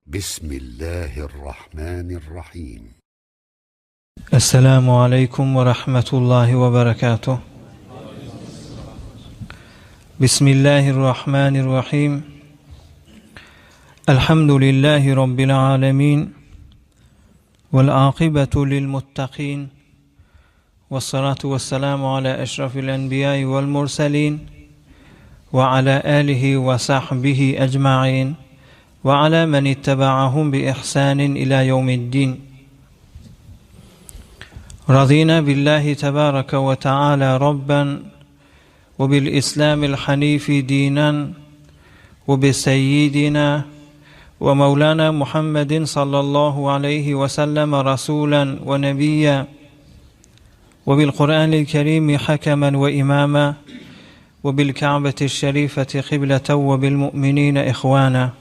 Bismillahirrahmanirrahim. Esselamu aleýkum we rahmetullahi we berekatuh. Bismillahirrahmanirrahim. Elhamdülillahi Rabbil alemin. Vel akibetu lil muttaqin. Vessalatu vesselamu ala eşrafil enbiyai vel murselin. Ve ala alihi ve sahbihi ecma'in. Ve ala men ittebaahum bi ihsanin ila yevmiddin. Razina billahi tebareke ve teala Rabben ve bil İslamil hanifi dinen ve bi seyyidina ve mevlana Muhammedin sallallahu aleyhi ve sellem rasulen ve nebiyyen ve bil Kur'anil kerimi hakemen ve imama ve bil Ka'beti şerifeti kıbleten ve bil mu'minine ihwana.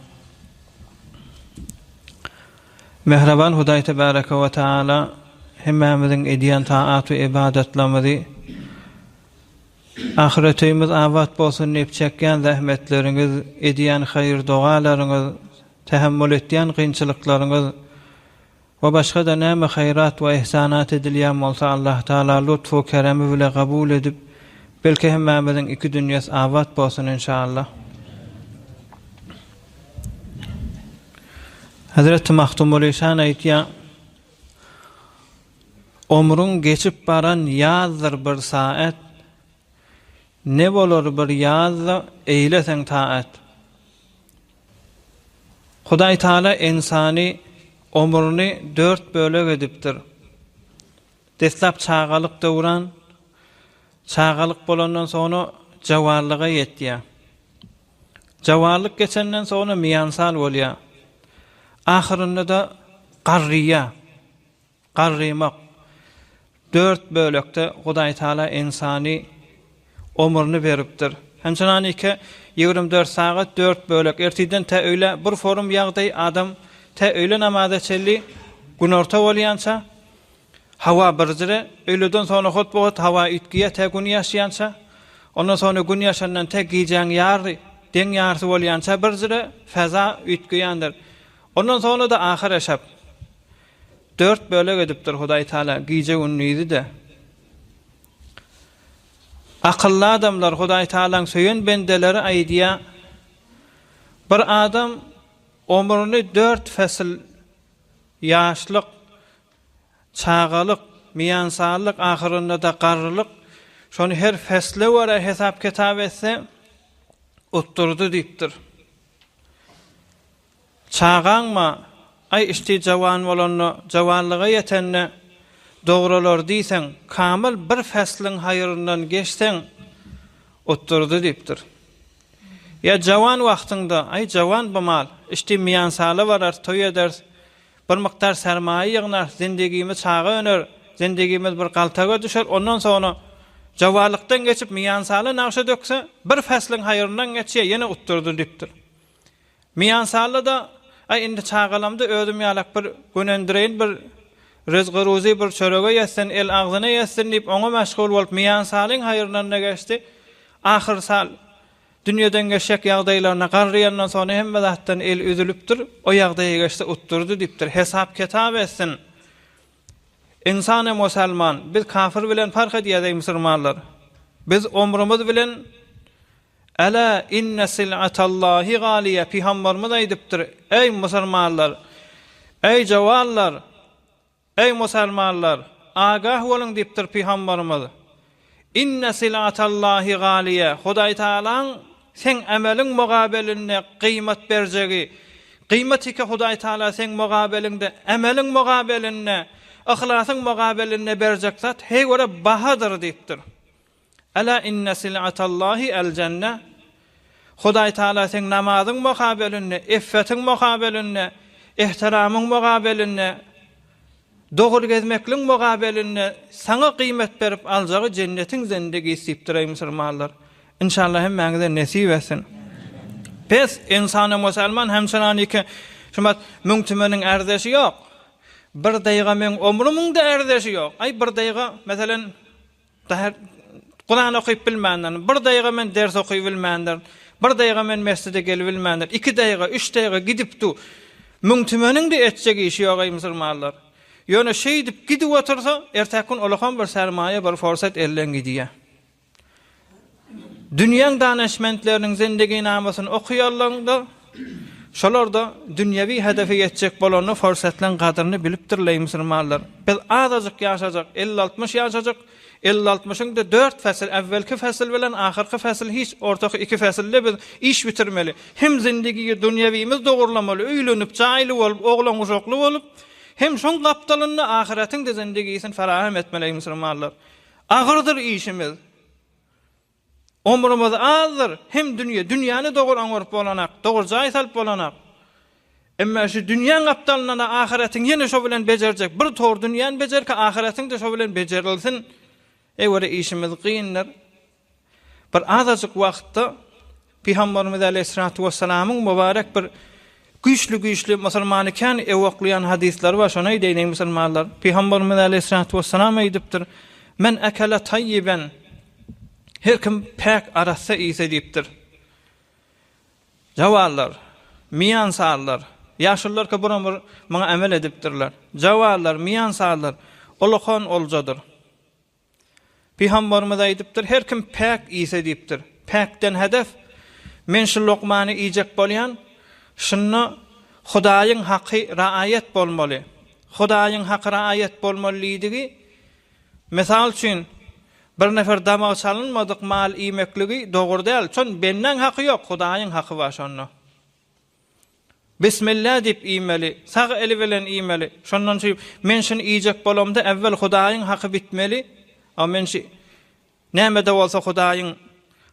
Mähriban Hudaý Tebareke we Teala hemmämiziň edýän taat we ybadatlarymyzy ahyret öýümiz abat bolsun diýip çekýän zähmetleriňiz, edýän haýyr-dogalaryňyz, tähemmül etýän kynçylyklaryňyz we başga-da näme haýrat we ihsanat edilýän bolsa Allah Taala lutf-u keremi bile kabul edip, belki hemmämiziň iki dünýesi abat bolsun inşallah. Hezreti Magtymguly şan aýtýar, Omruň geçip baran ýazdyr bir saat, Ne bolar bir ýazda eýleseň taat. Hudaý Taala ynsany omruny dört bölek edipdir. Deslap çagalyk döwran, çagalyk bolandan soňra jawanlyga ýetýär. Jawanlyk geçenden soňra miýansal bolýar. Ahyrynda-da garryýar. Garrymak. Dört bölekde Hudaý Taala ynsany omruny beripdir. Hemçenanike 24 sagat dört bölek. Ertirden tä öýlä bir forum ýagdaý adam tä öýle namaza çenli günorta bolýança Hawa birjire, öýleden soňra hot-bu-hot hawa üýtgeýär tä Gün ýaşýança. Ondan soňra Gün ýaşandan tä gijäň ýary, deň ýarysy bolýança birjire feza üýtgeýändir. Ondan soňra-da ahyr eşap. Dört bölek edipdir Hudaý Taala gije-gündizi-de. Akylly adamlar, Hudaý Taalaň söýen bendeleri aýdýar, Bir adam omrüni dört fesil, ýaşlyk, Çagalyk, miýansallyk, ahyrynda-da garrylyk, şony her fesle görä hesap-kitap etse, utdurdy diýipdir. Çagaňma, aý işdi jawan bolanda, jawanlyga ýetende dogralar diýseň, kamyl bir fesliň haýryndan geçseň, utdurdy diýipdir. Ýa jawan wagtyňda, aý jawan bu mal, işdi miýansala bararys, toý ederis, Bir mukdar sermaýa ýygnarys, zendigimiz çaga öner, zendigimiz bir galtaga düşer, ondan soňra jawalykdan geçip miýansala nagşa dökse, bir fesliň haýryndan geçýär, ýene utdurdy diýipdir. Miýansala-da, Aý, indi çagalamda özüm ýalak bir gönendireýin, bir ryzgy-ruzy bir çörege ýetsin, el agzyna ýetsin diýip, oňa meşgul bolup miýansalyň haýryndan-da geçdi. Ahyr sal. Dünýeden geçjek ýagdaýlaryna garraýandan soňra hemme zatdan eli üzülipdir, o ýagdaýa geçse utdurdy diýipdir. Hesap-kitap etsin. Ynsan hem musalman, biz kafir bilen parh edýäs eý musulmanlar. Biz omrumyz bilen Ela inne sil'atallahi galiýe pygambarymyz aýdypdyr, eý musulmanlar, eý jawanlar, Eý musalmanlar! Agah boluň diýipdir pygambarymyz. Inne silatallahi galiýe, Hudaý Tagalaň seň emeliň mugabelinde gyýmat berjegi, gyýmat ike Hudaý Tagala seň mugabeliňde, emeliň mugabelinde, yhlasyň mugabelinde berjek zat heý görä bahadyr diýipdir. Ela inne sil'atallahi el-jenne, Hudaý Taala seň namazyň mukabelinde, iffetiň mukabelinde, ehtiramyň mukabelinde, dogry gezmekligiň mukabelinde saňa gyýmet berip aljagy jennetiň zendigisi diýipdir eý musulmanlar. Inşallah hemmäňize nesip etsin. Pes ynsana musalman hemçenaniki şumat müň tümeniň ärdeşi ýok. Bir daýga meň omrumyň-da ärdeşi ýok. Aý bir daýga meselen Daha Kuran okyp bilmändirin. Bir daýga men ders okyp bilmändirin. Bir daýga men mesjide gelip bilmändirin. Iki daýga, üç daýga gidip du. Müň tümeniň-de etjek işi ýok eý musulmanlar. Ýöne şeýdip gidip otursa, ertäki gün ulakam bir sermaýa, bir forsat elden gidýär. Dünýäň danyşmentleriniň zindiginamasyny okaýanlaryňda, şolar-da dünýewi hedefe ýetjek bolanda forsatlaryň gadyryny bilipdirler musulmanlar. Biz azajyk ýaşajak, elli-altmyş ýaşajak, elli-altmyşyň-da dört fesil, äwwelki fesil bilen ahyrky fesil hiç, ortaky iki fesilde biz iş bitirmeli. Hem zindigi dünýewimiz dogurlamaly, öýlenip, jaýly bolup, oglan-uşakly bolup, hem şoň gapdalynda ahyretiň-de zindigisini ferahem etmeli eý musulmanlar. Agyrdyr işimiz. Ömrümiz azdyr, hem dünýe, dünýäni dogry oňaryp bolanak, dogry jaý salyp bolanak. Emma şu dünýäň gapdalyndan-da ahyretiň ýene şo bilen bejerjek, bir tor dünýäni bejerki, ahyretiň-de şo bilen bejerilsin. Eý, işimiz kyndyr. Bir azajyk wagtda Pygamberimiz aleýhissalatu wessalamyň mübarek bir güýçli-güýçli musulmany kän ewaklaýan hadyslary bar, şony aýdaýyn eý musulmanlar. Pygamberimiz aleýhissalatu wessalam aýdypdyr, Men ekele taýýiben, her kim päk arassa iýse diýipdir. Jawanlar, miýan sallar, ýaşulularka bir ömür muňa emel edipdirler. Jawanlar, miýan sallar, ulakan oljadyr. Pygamberimiz aýdypdyr, Her kim päk iýse diýipdir. Päkden hedef, men şu lokmany iýjek bolýan, şunda Hudaýyň haky raýat bolmaly. Hudaýyň haky raýat bolmaly diýdigi, mysal üçin, bir nefer damagy çalynmadyk mal iýmekligi dogry däl. Çün bendäň haky ýok, Hudaýyň haky bar şonda. Bismillä diýip iýmeli, sag eli bilen iýmeli. Şondan şu men şuny iýjek bolamda äwwel Hudaýyň haky bitmeli. A men şu näme-de bolsa Hudaýyň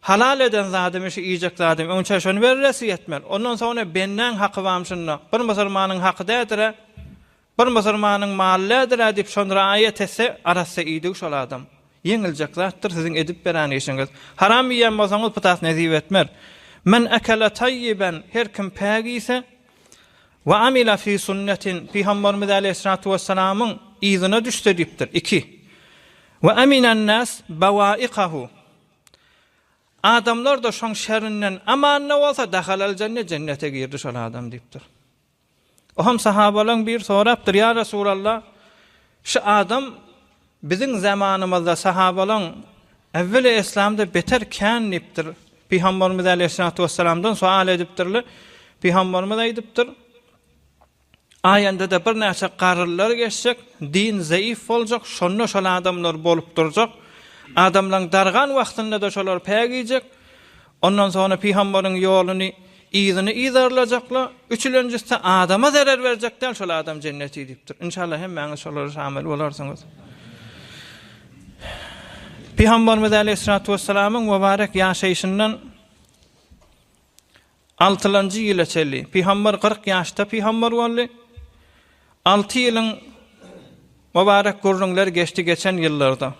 halal eden zadymy şu iýjek zadym öňçä şony berresi ýetmeli. Ondan soňra bendäň haky bam şunda. Bir musulmanyň haky dädir-ä. Bir musulmanyň maly däldir-ä diýip şony raýat etse, arassa iýdigi şol adam. Ýeňiljek zatdyr siziň edip beren işiňiz. Haram iýen bolsaňyz putas nesip etmer. Men ekele taýýiben, her kim päk iýse, we amila fi sunnetin, Pygamberimiz aleýhissalatu wessalamyň yzyna düşse diýipdir. Iki. We aminen nas bawaikahu. Adamlar-da şoň şerinden amanda bolsa, dahalal jenne, jennete girdi şol adam diýipdir. Oňam sahabalaryň biri sorapdyr, Ýa Resulallah, şu adam biziň zamanymyzda sahabalaryň äwweli eslamda beter kän diýipdir. Pygamberimiz aleýhissalatu wessalamdan soal edipdirler. Pygamberimiz aýdypdyr, Aýanda-da birnäçe garrylar geçjek, din zeýif boljak, şonda şol adamlar bolup durjak. Adamlaryň dargan wagtynda-da şolar päk iýjek. Ondan soňra pygamberiň ýoluny yzyny yzarlajaklar, üçülenjisi adama zerer berjek däl, şol adam jenneti diýipdir. Inşallah hemmäňiz şolara şamil bolarsyňyz. Pygamberimiz aleýhissalatu wessalamyň mübarek ýaşaýşyndan altylanjy ýyla çenli, pygamber 40 ýaşda pygamber boldy. Alty ýylyň mübarek gürrüňleri geçdi geçen ýyllarda.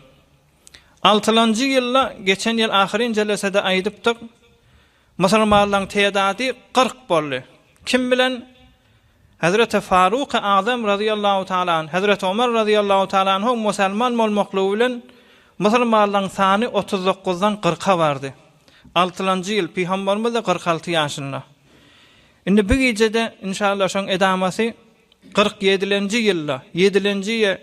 Altylanjy ýylda, geçen ýyl ahyryn jelesede aýdypdyk, musulmanlaryň tedady 40 boldy. Kim bilen? Hezreti Faruky Azam razyýallahu taala anh, Hezreti Omar razyýallahu taala anhuň musulman bolmaklygy bilen musulmanlaryň sany otuz dokuzdan kyrka bardy. Altylanjy ýyl, Pygamberimiz-de 46 ýaşynda. Indi bu gijede, inşallah, şoň edamasy 47-lenji ýylda, ýedilenji ýe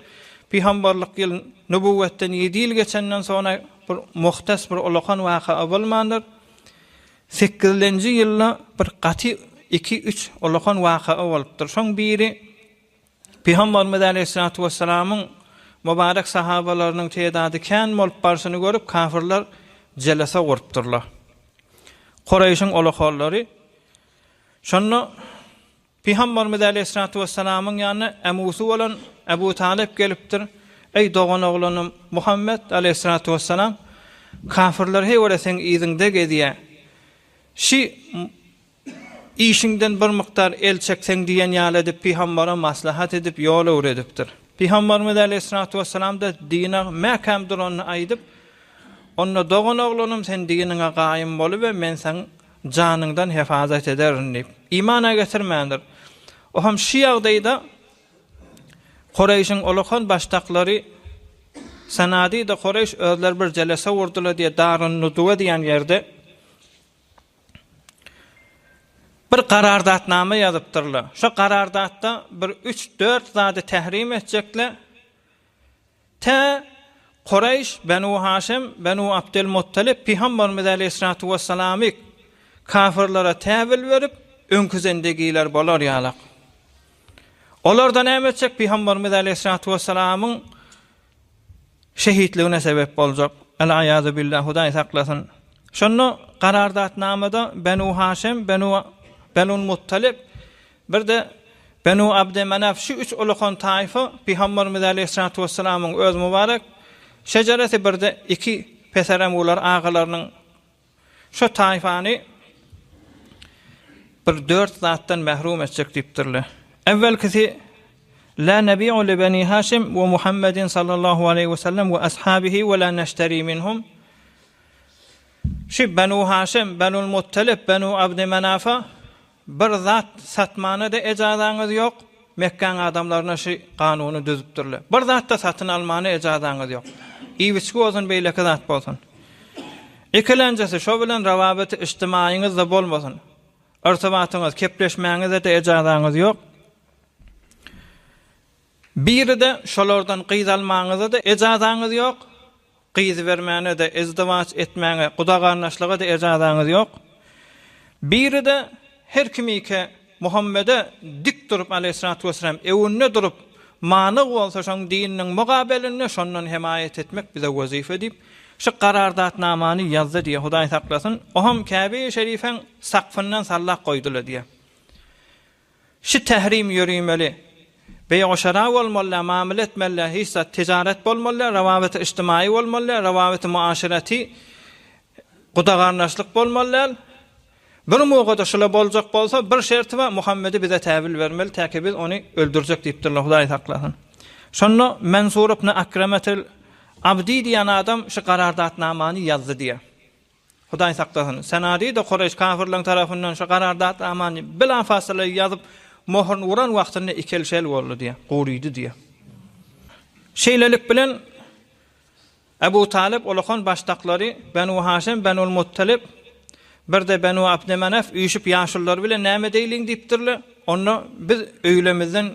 pygamberlik ýyl, nübüwwetden ýedi ýyl geçenden soňra bir muhtes bir ulakan waka bolmandyr. Sekizlenji ýylda bir gaty iki-üç ulakan waka bolupdyr. Şoň biri Pygamberimiz aleýhissalatu wessalamyň mübarek sahabalarynyň tedady kän bolup barşyny görüp kafirler jelese gurupdyrlar. Kureýşiň ulakanlary şonda Pygamberimiz aleýhissalatu wessalamyň ýanyna ämusy bolan Ebu Talyp gelipdir. Eý, doganoglanym Muhammet aleýhissalatu wessalam, kafirler heý-were seň yzyňda gezýär. Şi işiňden bir mukdar el çekseň diýen ýaly edip pygambere maslahat edip ýol öwredipdir. Pygamberimiz aleýhissalatu wessalam-da dine mäkäm duranyny aýdyp, Onda doganoglanym sen diniňe gaýym boluber men saň janyňdan hefazat ederin diýip, imana getirmändir. O hem şu ýagdaýda Kureýşiň ulakan başdaklary Sanadida Kureýş özleri bir jelese gurdular diýe Darun Nuduwe diýen ýerde. Bir karardatnama ýazypdyrlar. Şo karardatda bir üç-dört zady tährim etjekler. Tä Kureýş, Benu Haşim, Benu Abdel Muttalip Pygamberimiz aleýhissalatu wessalamy kafirlere täwil berip, öňki zendegiler bolar ýalak. Olar-da näme etjek? Pygamberimiz aleýhissalatu wessalamyň şehitligine sebep boljak. El-aýazu billah, Hudaý saklasyn. Şonda karardatnamada Benu Haşim, Benu Benul Muttalip, bir-de Benu Abde Menaf şu üç ulakan taýfa Pygamberimiz aleýhissalatu wessalamyň öz mübarek şejeresi bir-de iki peseremular agalarynyň Şu taýfany bir dört zatdan mährum etjek diýipdirler. Äwwelkisi, La nebi'u li Beni Haşim we Muhammedin sallallahu aleýhi we sellem we ashabihi we la neşteri minhum. Şu Benu Haşim, Benul Muttalib, Benu Abdi Menafa Bir zat satmana-da ejazaňyz ýok, Mekgäň adamlaryna şu kanuny düzüpdirler. Bir zat-da satyn almana ejazaňyz ýok. Iýip-içgi bolsun, beýleki zat bolsun. Ikilenjisi, şo bilen rawabyty yjtymaýyňyz-da bolmasyn. Yrtybatyňyz, kepleşmäňize-de ejazaňyz ýok. Biri-de şolardan gyz almaňyza-da ejazaňyz ýok. Gyz bermäne-de, izdiwaç etmäňe, guda-garyndaşlyga-da ejazaňyz ýok. Biri-de her kimike Muhammede dik durup aleýhissalatu wessalam öwünde durup manyg bolsa şoň dininiň mugabelinde şondan hemaýat etmek bize wezife diýip şu karardatnamany ýazdy diýýär Hudaý saklasyn oham Käbe-i Şerifeň sakfyndan sallap goýdylar diýýär. Şi tährim ýörimeli. Beýoşara bolmaly däl, mamyla etmeli däl, hiç zat, tijaret bolmaly däl, rawabyty yjtymaýy bolmaly däl, rawabyty muaşireti, guda-garyndaşlyk bolmaly däl. Bir mugada şula boljak bolsa, bir şerti bar, Muhammedi bize täwil bermeli, täki biz ony öldürjek diýipdirler, Hudaý saklasyn. Şonda Mensur ibn Akremetel Abdi diýen adam şu karardatnamany ýazdy diýýär. Hudaý saklasyn. Senadida Kureýş kafirleriň tarapyndan şu karardatnamany bila fasyla ýazyp, möhürini uran wagtynda ikel-şel boldy diýýär, gurydy diýýär. Şeýlelik bilen Ebu Talyp ulakan başdaklary Benu Haşim, Benul Muttalip, bir-de Benu Abdimenef üýşüp ýaşululary bilen näme edeýliň diýipdirler. Onda biz öýlemizden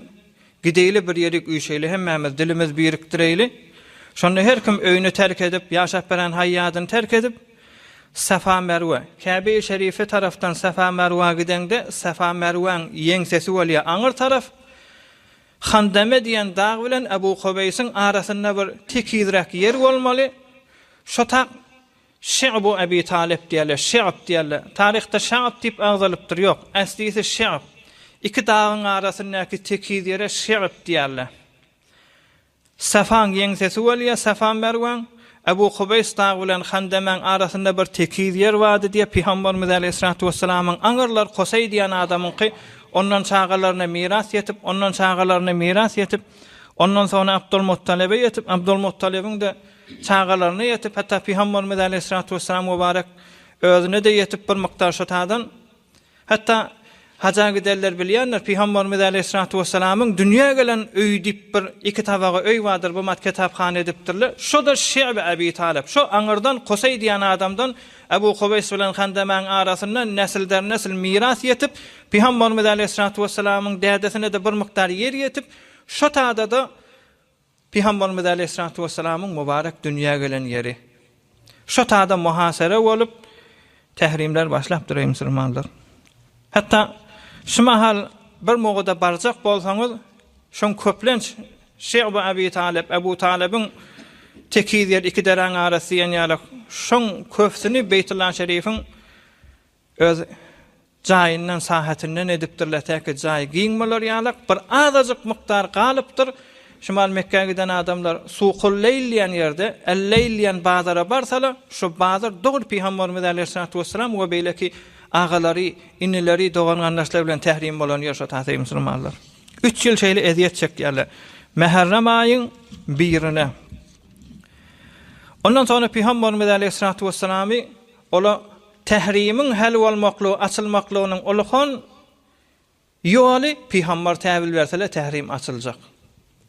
Gideýli bir ýerik üýşeýli hemmämiz dilimiz birikdireýli. Şonda her kim öýüni terk edip, ýaşap beren haýýadyny terk edip, Safa-Merwe, Käbe-i Şerife tarapdan Safa-Merwa gideňde Safa-Merwäň ýeňsesi bolýar aňyr tarap, Handeme diýen dag bilen Ebu Kubeýsiň arasynda bir tekizräk ýer bolmaly. Şo tak Şe'bu Ebi Talyp diýerler, Şe'b diýerler. Taryhda Şa'b diýip agzalypdyr, ýok, äslisi Şe'b. Iki dagyň arasyndaky tekiz ýere Şe'b diýerler. Safaň ýeňsesi bolýar, Safa Merwäň. Ebu Kubeýs dagy bilen Handemäň arasynda bir tekiz ýer bardy diýýär Pygamberimiz äleyhissalatu wessalamyň aňyrlary Koseý diýen adamyňky, ondan çagalaryna miras ýetip, ondan çagalaryna miras ýetip, ondan soňra Abdulmuttalyba ýetip, Abdulmuttalybyň-de Çagalaryna ýetip, hatda Pygamberimiz aleýhissalatu wessalam mübarek özüne-de ýetip bir mukdar şo tadan, hatda haja gidenler bilýändir, Pygamberimiz aleýhissalatu wessalamyň dünýä gelen öýi diýip bir iki tabaga öý bardyr, bu mat kitaphana edipdirler. Şo-da Şe'bi Ebi Talyp. Şo aňyrdan Kuseý diýen adamdan Ebu Kubeýs bilen Handemäň arasynda nesilden-nesil miras ýetip, Pygamberimiz aleýhissalatu wessalamyň dädesine-de bir mukdar ýer ýetip, şo tada-da Pygamberimiz aleýhissalatu wessalamyň mübarek dünýä gelen ýeri. Şo tada muhasara bolup, tährimler başlapdyr eý musulmanlar. Hatda şu mahal bir mugada barjak bolsaňyz, şoň köplenç Şe'bu Abi Talib, Abu Talybyň tekiz ýer iki deräň arasy diýen ýaly, şoň köpüsini Beýtullah Şerifiň Öz jaýyndan, sahatyndan edipdirler, täki jaý giň bolar ýalak, bir azajyk mukdar galypdyr. Şu mal Mekgä giden adamlar Sukul-Leýl diýen ýerde, El-Leýl diýen bazara barsalar, şu bazar dogry Pygamberimiz aleýhissalatu wessalam we beýleki agalary, inileri, dogan-garyndaşlary bilen tährim bolan ýer şo taýy musulmanlar. Üç ýyl şeýle ezýet çekýärler. Mäherrem aýyň birine. Ondan soňra Pygamberimiz aleýhissalatu wessalamy ola Tährimiň hal bolmaklygy, açylmaklygynyň ulyhan ýoly pygambar täwil bersele tährim açyljak.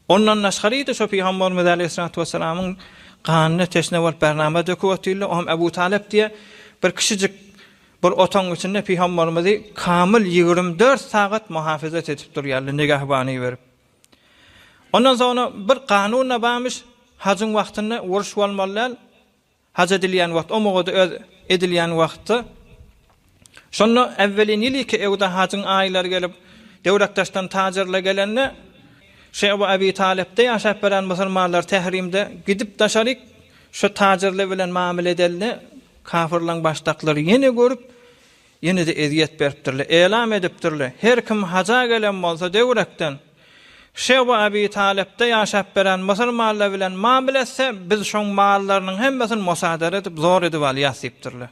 Ondan daşgary-da şo pygambarymyz aleýhissalatu wessalamyň ganyna teşne bolup bernama döküp otyrlar. Oňam Ebu Talyp diýe bir kişijik. Bir otagyň içinde pygamberimizi kamyl 24 sagat muhafazat edip durýarlar, nigahbany berip. Ondan soňra bir kanun-da barmyş, hajyň wagtynda uruş bolmaly däl. Haj edilýän wagt, omugada öz edilýän wagtda. Şonda äwwelin ýyl iki ewde hajyň aýlary gelip, Döwrekdaşdan tajyrlar gelende, Şebu Abi Talypda ýaşap beren musulmanlar Tährimde gidip daşaryk şu tajyrlar bilen mamile edelde, kafyrlaryň başdaklary ýene görüp, Ýene-de ezýet beripdirler. Elam edipdirler, Her kim haja gelen bolsa döwrekden, Şebu Abi Talypda ýaşap beren musulmanlar bilen mamile etse, biz şoň mallarynyň hemmesini musadara edip, zor edip alýas diýipdirler.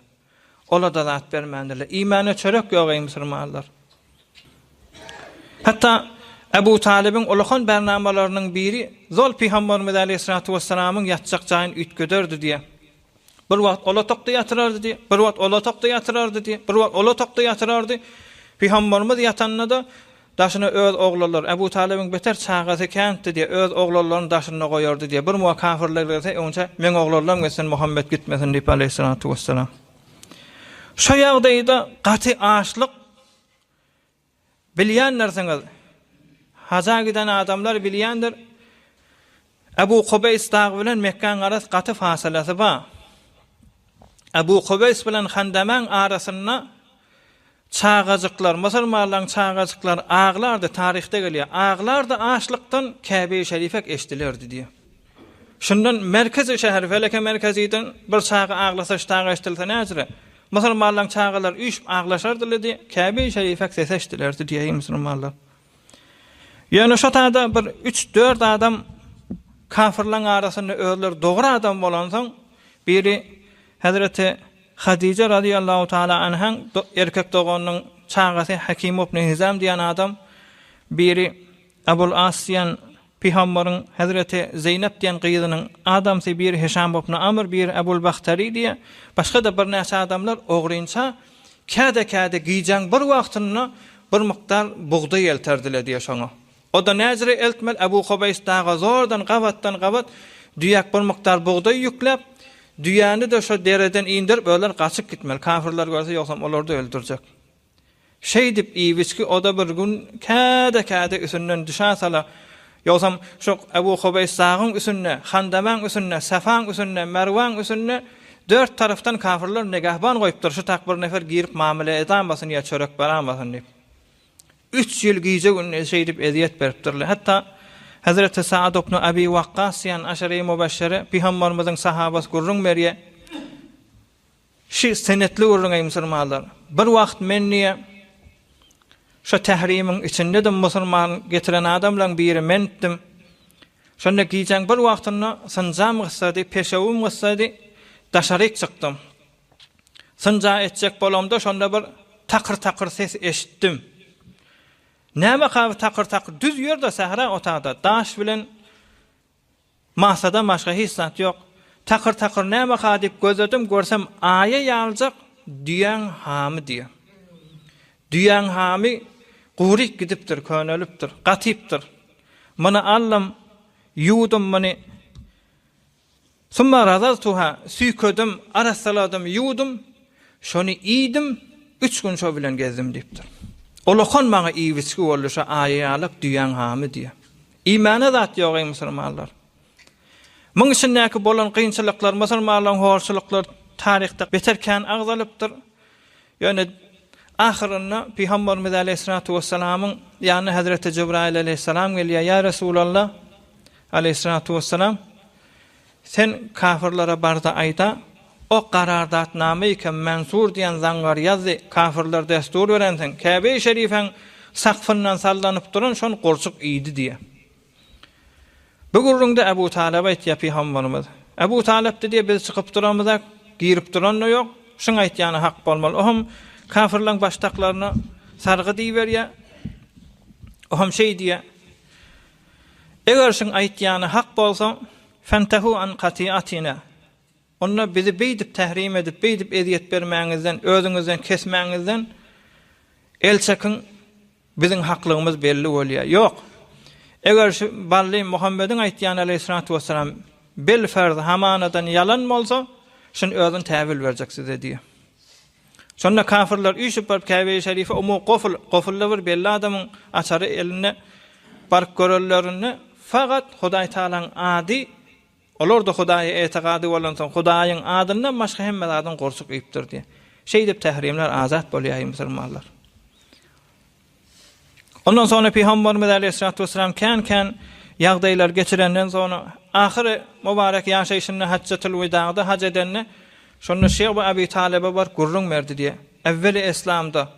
Ola-da zat bermändirler. Iýmäne çörek ýok eý musulmanlar. Hatda Ebu Talybyň ulakan bernamalarynyň biri zol Pygamberimiz aleýhissalatu wessalamyň ýatjak jaýyny üýtgederdi diýýär. Bir wagt ol otagda ýatyrardy diýýär, bir wagt ol otagda ýatyrardy diýýär, bir wagt ol otagda ýatyrardy. Pygamberimiz ýatanda-da daşyna öz oglanlary, Ebu Talybyň beter çagasy kändi diýýär, öz oglanlaryny daşynda goýardy diýýär. Bir muga kafirler gelse, öňçä meň oglanlarym gitsin, Muhammet gitmesin diýip aleýhissalatu wessalam. Şo ýagdaýda gaty açlyk Bilýändirsiňiz, haja giden adamlar bilýändir, Ebu Kubeýs dagy bilen Mekgäň arasy gaty fasylasy bar. Ebu Kubeýs bilen Handamäň arasynda çagajyklar, musulmanlaryň çagajyklary aglardy, taryhda gelýär, aglardy açlykdan Käbe-i Şerifek eşdilerdi diýýär. Şundan merkezi şäher Feleke merkeziden bir çaga aglasa şu çaga eşdilse näjire? Musulmanlaryň çagalary üýşüp aglaşardylar diýe, Käbe-i Şerifek sesi eşdilerdi diýeýin musulmanlar. Ýöne şo tada bir üç-dört adam kafirlaryň arasynda özleri dogry adam bolansoň, biri Hezreti Hadije razyýallahu taala anhaň erkek doganynyň çagasy Hakim ibn Hizam diýen adam, biri Abul As diýen Pygambaryň hezreti Zeýnep diýen gyzynyň adamsy biri Hişam ibn Amr, biri Ebul Bahtary diýen, başga-da birnäçe adamlar ogrynça käde-käde gijäň bir wagtynda bir mukdar bugdaý elterdiler diýýär şoňa. O-da näjire eltmeli, Ebu Hubeýs daga zordan gabatdan-gabat düýäk bir mukdar bugdaý ýükläp, düýäni-de şo dereden inderip özleri gaçyp gitmeli, kafirler görse ýogsam olary-da öldürjek. Şeýdip iýip-içgi o-da bir gün käde-käde üsünden düşä sala. Ýogsam şo Ebu Hubeýs dagyň üsünde, Handamäň üsünde, Safaň üsünde, Merwaň üsünde dört tarapdan kafirler negahban goýupdyr, şu tak bir nefer girip mamile edamasyn ýa çörek beramasyn diýip. Üç ýyl gije-gündiz şeýdip ezýet beripdirler. Hatda Hezreti Saad ibn Abi Wakgas diýen aşere-i mübeşşere Pygamberimiziň sahabasy gürrüň berýär. Şi senetli gürrüň eý musulmanlar. Bir wagt men diýe şo tährimiň içindedim musulman getiren adamlaň biri mendim. Şonda gijäň bir wagtynda synjam gyssady, peşewim gyssady, daşaryk çykdym. Synja etjek bolamda şonda bir takyr-takyr ses eşitdim. Näme kaby takyr-takyr düz ýerde sähra otagda daş bilen Masadan başga hiç zat ýok. Takyr-takyr nämeka diýip gözledim, görsem aýa ýalyjak düýäň hamy diýýär. Düýäň hamy guryp gidipdir, könelipdir, gatypdyr. Muny aldym, ýuwdum muny. Summa razaltuha, süýkedim, arassaladym, ýuwdum. Şony iýdim, üç gün şo bilen gezdim diýipdir. Olakan maňa iýip-içgi boldy şo aýa ýalak düýäň hamy diýýär. Iýmäne zat ýok eý musulmanlar. Muň içindäki bolan kynçylyklar, musulmanlaryň horçulyklary taryhda beter kän agzalypdyr. Ýöne ahyrynda Pygamberimiz aleýhissalatu wessalamyň ýanyna Hezreti Jebraýyl aleýhissalam gelýär, Ýa Resulallah aleýhissalatu wessalam, sen kafirlere barda aýda, o karardatnamy ki Mansur diýen zaňňar ýazdy, kafirler destur berensiň, Käbe-i Şerifäň sakfyndan sallanyp duran şony gurçuk iýdi diýýär. Bu gürrüňde Ebu Talyba aýtýar pygamberimiz. Ebu Talypdy diýýär, biz çykyp duramyzak, girip duran-da ýok, şuň aýtýany hak bolmaly. Ohm kafirleň başdaklaryna sargy diýiberýär. Ohm şeý diýýär. Eger şuň aýtýany hak bolsa, fentehu an katiatina. Onda bizi beýdip tährim edip, beýdip ezýet bermäňizden, özüňizden kesmäňizden el çekiň, biziň haklygymyz belli bolýar. Ýok. Eger şu bally Muhammediň aýtýany aleýhissalatu wessalam bel ferz hamanadan ýalan bolsa, şuny özüni täwil berjek size diýýär. Şonda kafirler üýşüp baryp Käbe-i Şerife Umu Gofl, Goflda bir belli adamyň açary elinde baryp görenlerinde fakat Hudaý Tagalaň ady, olar-da Hudaýa etigady bolansoň Hudaýyň adyndan başga hemme zadyň gurçuk iýipdir diýýär. Şeýdip tährimler azat bolýar eý musulmanlar. Ondan soňra Pygamberimiz aleýhissalatu wessalam kän-kän ýagdaýlar geçirenden soňra ahyry mübarek ýaşaýşynda Hajjatul Widagda haj edende şonda Şeýh Abi Talyba baryp gürrüň berdi diýýär. Äwweli Eslamda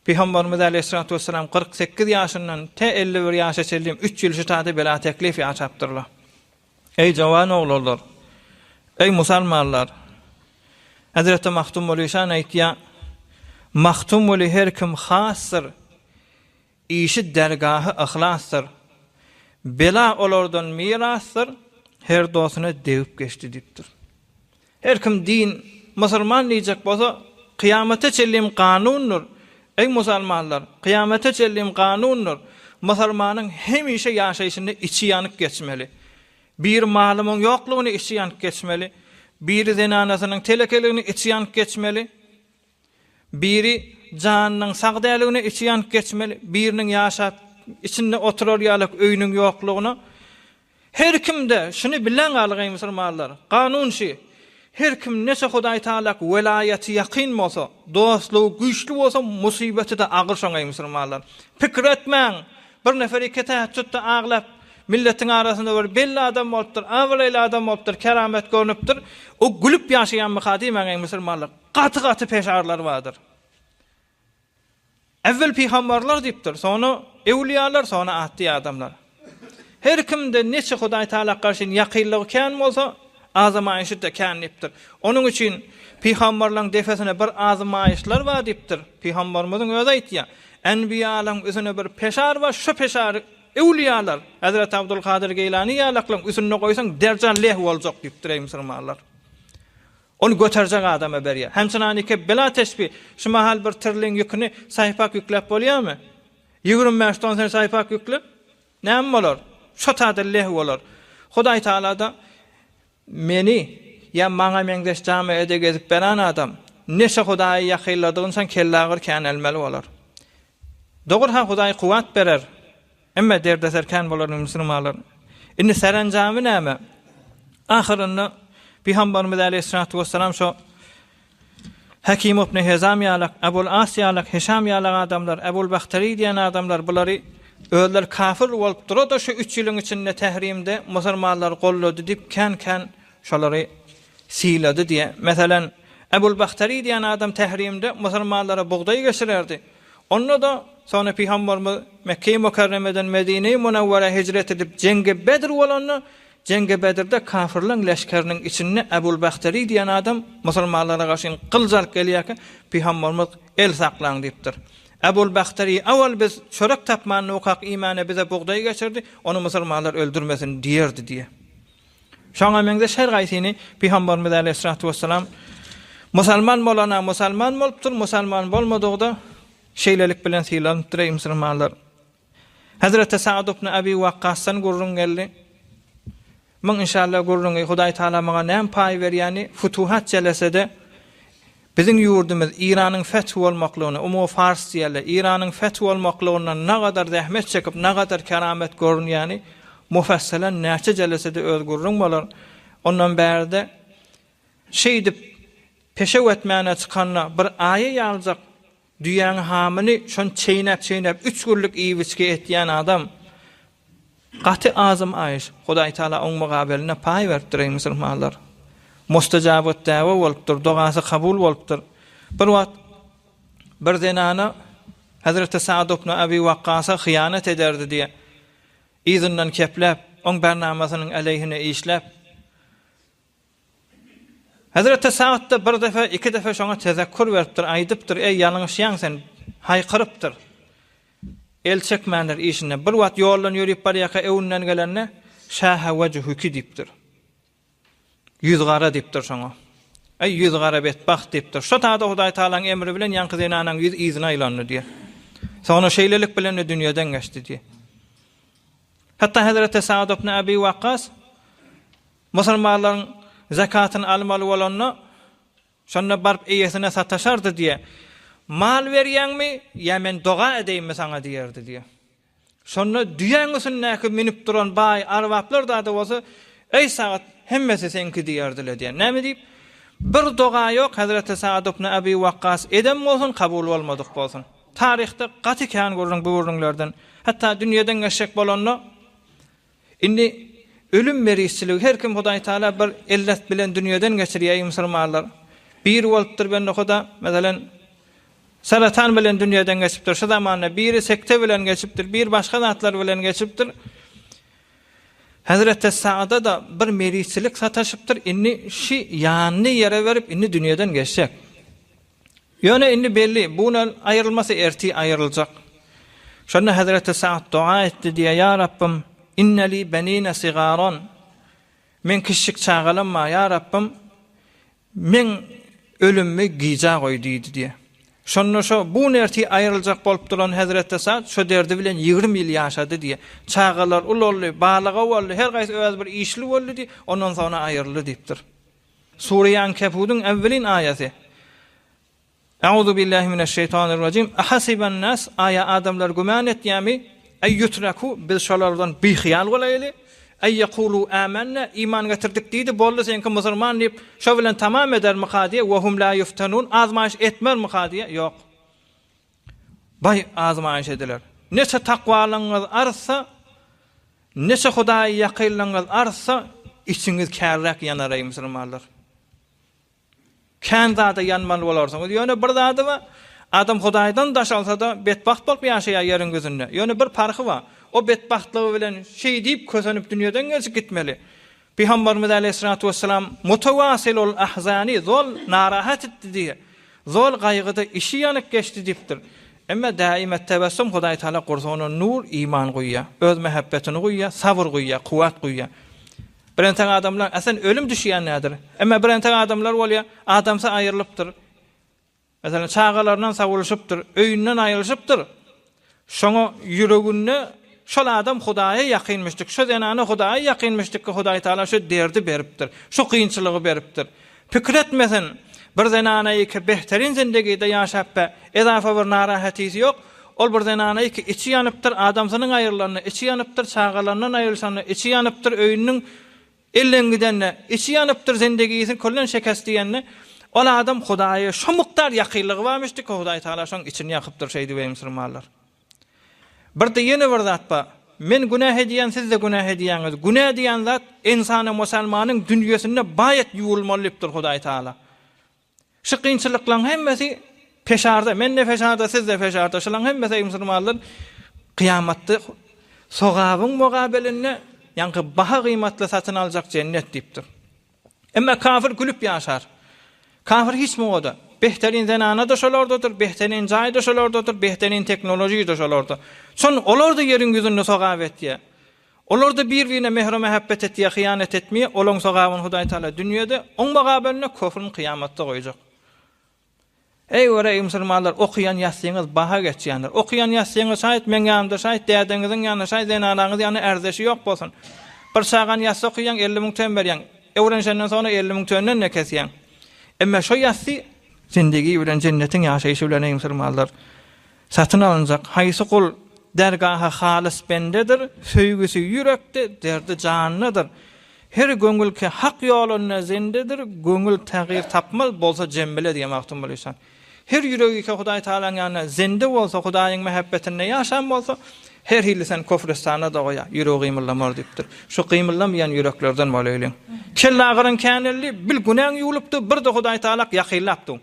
Pygamberimiz aleýhissalatu wessalam 48 ýaşyndan tä 51 ýaşa çenli üç ýyl şu taýda bela teklif ýaşapdyrlar. Eý jawan oglanlar! Eý musalmanlar! Hezreti Magtymguly şan aýtýar, Magtymguly her kim hasdyr, Işi dergahy yhlasdyr. Bela olardan mirasdyr, Her dostuna degip geçdi diýipdir. Her kim din, musulman diýjek bolsa, kyýamata çenlim kanundyr. Eý musalmanlar, kyýamata çenlim kanundyr. Musulmanyň hemişe ýaşaýşynda içi ýanyp geçmeli. Biri malymyň ýoklugyny içi ýanyp geçmeli. Biri zenanasynyň telekeligini içi ýanyp geçmeli. Biri janynyň sag däligine içi ýanyp geçmeli, biriniň ýaşap içinde oturar ýalak öýüniň ýoklugyna. Her kimde şuny bilen galyň eý musulmanlar, kanun şi, her kim neçe Hudaý Tagalak welaýaty ýakyn bolsa, dostlugy güýçli bolsa musybeti-de agyr şoň eý musulmanlar. Pikir etmäň, bir nefer iki täheçjütde aglap milletiň arasynda bir belli adam bolupdyr, abraýly adam bolupdyr, keramet görnüpdir, o gülüp ýaşaýanmyka diýmäň eý musulmanlar. Gaty-gaty peşarlar bardyr. Äwwel pygambarlar diýipdir, soňra öwlüýalar, soňra atdy adamlar. Her kimde neçe Hudaý Tagala garşy ýakynlygy kän bolsa, azamaýşy-da kän diýipdir. Onuň üçin pygambarlaryň defesine bir azmaýyşlar bar diýipdir. Pygambarymyzyň özi aýtýar, Enbiýalaryň üstüne bir peşar bar, şu peşary öwlüýalar, Hezreti Abdulkadyr Geýlany ýalaklaryň üstünde goýsaň derjan leh boljak diýipdir eý musulmanlar. Ony göterjek adama berýär. Hemçinanike bela teşbi, şu mahal bir tirliň ýüküni saýpak ýükläp bolýarmy? 25 ton sen saýpak ýükle, näme bolar? Şo taýda leh bolar. Hudaý Tagala-da meni ýa maňa meňzeş jamiede gezip beren adam, neçe Hudaýa ýakynladygyňça kellagyr känelmeli bolar. Dogry-ha Hudaý kuwwat berer. Emme derdeser kän bolar musulmanlar. Indi serenjamy näme? Ahyrynda Pygamberimiz aleýhissalatu wessalam şo Hakim ibn Hezam ýalak, Ebul As ýalak, Hişam ýalak adamlar, Ebul Bahtari diýen adamlar bulary özleri kafir bolup dura-da şu üç ýylyň içinde tährimde musulmanlary gollady diýip kän-kän şolary sylady diýe. Meselem, Ebul Bahtari diýen adam tährimde musulmanlara bugdaý geçirerdi. Onda-da, soňra Pygamberimiz Mekge-i Mükerremeden Medine-i Münewwerä hijret edip, Jeňgi Bedr bolanda, Jeňgi Bedrde kafirleň leşgeriniň içinde Ebul Bahteri diýen adam musulmanlara garşy gylyç alyp gelýärkä, Pygamberimiz El saklaň diýipdir. Ebul Bahteri owal biz çörek tapman nukak iýmäne bize bugdaý geçirdi, ony musulmanlar öldürmesin diýerdi diýýär. Şoňa meňzeş her gaýsyny Pygamberimiz aleýhissalatu wessalam musalman bolana musalman bolupdyr, musalman bolmadygy-da şeýlelik bilen sylanypdyr eý musulmanlar. Hezreti Sa'd ibn Abi Wakkasdan gürrüň geldi. Muň inşallah gürrüňi Hudaý Taala maňa näme paý berýäni futuhat jelesede Biziň ýurdumyz Iranyň feth bolmaklygyna, umumy fars diýerler, Iranyň feth bolmaklygynda nagadar zähmet çekip, nagadar keramet görünýäni mufesselen näçe jelesede öz gürrüň bolar. Ondan bärde şeýdip peşew etmäne çykanda bir aýa ýaljak Düýäň hamyny şony çeýnäp-çeýnäp üç günlük iýip-içgi etýän adam gaty azym aýyş. Hudaý Taala oň mugabeline paý beripdir eý musulmanlar. Mustajabat däwa bolupdyr, dogasy kabul bolupdyr. Bir wagt bir zenana Hezreti Sa'd ibn Abi Wakkasa hyýanat ederdi diýe. Yzyndan kepläp, oň bernamasynyň aleýhine işläp, Hezreti Sa'd-da bir depe, iki depe şoňa tezekkur beripdir, aýdypdyr, Eý, ýalňyşýaň sen, haýkyrypdyr. El çekmändir işinden. Bir wagt ýoldan ýörüp barýarka öwünden gelende, Şaha wejhuki diýipdir. Ýüz gara diýipdir şoňa. Eý, ýüz gara betbagt diýipdir. Şo taýda Hudaý Tagalaň emri bilen ýaňky zenanaň ýüzi yzyna aýlandy diýýär. Soňra şeýlelik bilen-de dünýeden geçdi diýýär. Hatda Hezreti Sa'd ibn Abi Wakkas Musulmanlaryň zekatyny almaly bolanda. Şonda baryp eýesine sataşardy diýýär. Mal berýäňmi ýa men doga edeýinmi saňa diýerdi diýýär. Şonda düýäň üstündäki münüp duran baý arbaplar zady bolsa, Eý Sagat, hemmesi seňki diýerdiler diýýär. Näme diýip? Bir doga ýok, Hezreti Saad ibn Abi Wakgas eden bolsun, kabul bolmadyk bolsun. Taryhda gaty kän gürrüň bu gürrüňlerden. Hatda dünýeden geçjek bolanda, Indi ölüm merizçiligi her kim Hudaý Taala bir ellet bilen dünýeden geçirýär eý musulmanlar. Biri bolupdyr bende Huda, meselen, saratan bilen dünýeden geçipdir şu zamanda, biri sekte bilen geçipdir, biri başga zatlar bilen geçipdir. Hezreti Saada-da bir merizçilik sataşypdyr, indi şi ýanyny ýere berip indi dünýeden geçjek. Ýöne indi belli, bu gün aýrylmasa ertir aýryljak. Şonda hezreti Sa'd doga etdi diýýär, Ýa Rabbym, inne li benine sigaran, meň kiçijik çagalam bar, ýa Rabbym, meň ölümimi gijä goý diýdi diýýär. Şonda şo bu gün ertir aýryljak bolup duran hezreti Sa'd şo derdi bilen 20 ýyl ýaşady diýýär. Çagalar ulaldy, balyga boldy, her gaýsy öz bir işli boldy diýip, ondan soňra aýryldy diýipdir. Sure-i Ankebudyň äwwelin aýaty. Euzu billahi mineşşeýtanirrajim. Ahasiban-nas, aýa adamlar güman etýärmi? Eý ýutreku, biz şolardan bihyýal bolaýly. Eý ýekulu âmennâ, iman getirdik diýdi, boldy seňki musulman diýip, şo bilen tamam edermika diýe, we hum lâ ýuftenun, azmaýyş etmezmika diýe, ýok. Baý azmaýyş ediler. Neçe takwalygyňyz artsa, Neçe Hudaýa ýakynlygyňyz artsa, içiňiz kärräk ýanar eý musulmanlar. Kän zada ýanmaly bolarsyňyz. Ýöne bir zady bar, adam Hudaýdan daş alsa-da betbagt bolup ýaşaýar ýeriň ýüzünde. Ýöne bir parhy bar, o betbagtlygy bilen şeý diýip kösenip dünýeden geçip gitmeli. Pygamberimiz aleýhissalatu wessalam mutewassilul ahzani zol narahat etdi diýýär. Zol gaýgyda işi ýanyp geçdi diýipdir. Emma däimet tebessum Hudaý Taala gursagyna nur, iman guýýar. Öz mähebbetini guýýar, sabyr guýýar, kuwwat guýýar. Birentek adamlar, aslyn ölüm düşýän nädir? Emma birentek adamlar bolýar, adamsy aýrylypdyr. Meselem, çagalaryndan sowulyşypdyr, öýünden aýrylyşypdyr. Şoňa ýüreginde şol adam Hudaýa ýakynmyşdyk, şo zenana Hudaýa ýakynmyşdykki Hudaý Tagala şo derdi beripdir, şo kynçylygy beripdir. Pikir etmesin, bir zenanaýyky behterin zindegide ýaşap be, ezafa bir narahatysy ýok, ol bir zenanaýyky içi ýanypdyr, adamsynyň aýrylanyna içi ýanypdyr, çagalaryndan aýrylyşanyna içi ýanypdyr, öýüniň Elden gidende, içi ýanypdyr, zendegisini külden şekes diýende, ol adam Hudaýa şo mukdar ýakynlygy barmyşdy ki, Hudaý Tagala şoň içini ýakypdyr şeýdip eý musulmanlar. Birde ýene bir zat bar. Men günäh edýän, siz-de günäh edýäňiz. Günä diýen zat ynsana musalmanyň dünýesinde baýat ýuwulmaly diýipdir Hudaý Tagala. Şu kynçylyklaryň hemmesi peşarda, men-de peşarda, siz-de peşarda, şularyň hemmesi eý musulmanlar kyýamatda sogabyň mugabelinde, ýaňky baha gyýmatly satyn aljak jennet diýipdir. Emma kafir gülüp ýaşar. Kafir hiç muňa-da, behterin zenana-da şolardadyr, behterin jaý-da şolardadyr, behterin teknolojiýa-da şolarda. Şon olar-da ýeriň ýüzünde sogap etýär. Olar-da bir-birine mähir-mähebbet etýär, hyýanat etmeýär, olaň sogabyny Hudaý Tagala dünýede, oň magabelinde köfrüni kyýamatda goýjak. Eý göreý musulmanlar, okaýan ýassyňyz baha geçýändir. Okaýan ýassyňyz şaýt meň ýanymda şaýt dädeňiziň ýanynda şaýt zenanaňyz ýanynda ärdeşi ýok bolsun. Bir çagany ýassy okaýaň 50 müň tön berýäň. Öwrenişenden soňra 50 müň tönden-de kesýäň. Emma şo ýassy zindigi bilen jennetiň ýaşaýşy bilen eý musulmanlar. Satyn alynjak haýsy gul dergaha halys bendedir, söýgüsi ýürekde, derdi jandadyr. Her göňül ki Hak ýolunda zendedir, göňül tagýyr tapmaz, bolsa jem bile diýen Magtymguly şa. Her ýüregi ki Hudaý Tagalaň ýanynda zende bolsa, Hudaýyň mähebbetinde ýaşan bolsa, her hili sen köfrüstanda-da goýa, ýüregi gymyldamar diýipdir. Şu gymyldamaýan ýüreklerden bolaýlyň. Kellagyryň käneldi, bil günäň ýuwlupdy, bir-de Hudaý Tagalak ýakynlapdyň.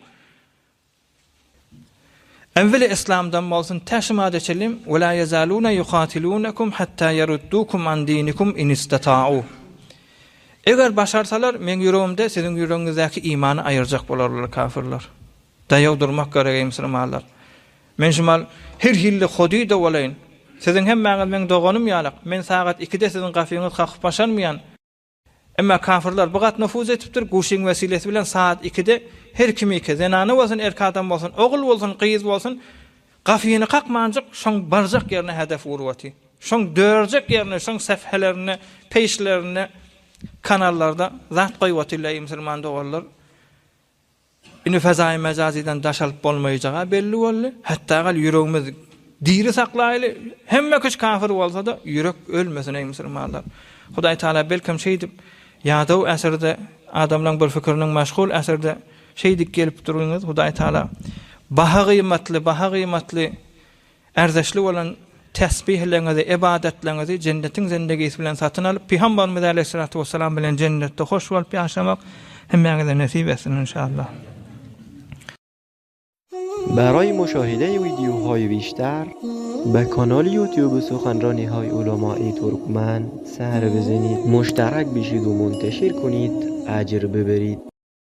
Äwweli yslamdan bolsun tä şu mada çenli we la ýezaluna ýukatilunekum hatta ýeruddukum an dinikum in istata'u. Eger başarsalar meň ýüregimde siziň ýüregiňizdäki imany aýyrjak bolarlar kafirler. Daýaw durmak gerek eý musulmanlar. Men şu mal her hilli hody-da bolaýyn. Siziň hemmäňiz meň doganym ýalak. Men sagat ikide siziň gapyňyz kakyp başarmaýan. Emma kafirler bu gat nufuz etipdir, guşyň wesilesi bilen saat ikide her kimiki, zenana bolsun, erk adam bolsun, ogul bolsun, gyz bolsun, gafyny kakmanjyk şoň barjak ýerine hedef urup otyr. Şoň dörjek ýerine, şoň sefhelerine, peýşlerine, kanallarda zat goýup otyrlar, eý musulman doganlar. Indi fezaýy mejazydan daş alyp bolmaýjaga belli boldy. Hatda gal ýüregimiz diri saklaýly, hemme kişi kafir bolsa-da, ýürek ölmesin eý musulmanlar. Hudaý Taala belkem şeýdip ýadaw äsirde adamlaň bir fikiriniň meşgul äsirde şeýdip gelip durgyňyz Hudaý Taala baha gyýmatly baha gyýmatly Ärzeşli bolan tesbihleňizi, ybadatlaňyzy jennetiň zendegisi bilen satyn alyp, Pygambarymyz aleýhissalatu wessalam bilen jennetde hoş bolup ýaşamak hemmäňize nesip etsin inşallah. Baraý muşahide wideohaý bişter be kanal youtube suhanranihay ulamai turkman sar bizenid muştarak bişid u munteşir kunid ajr biberid.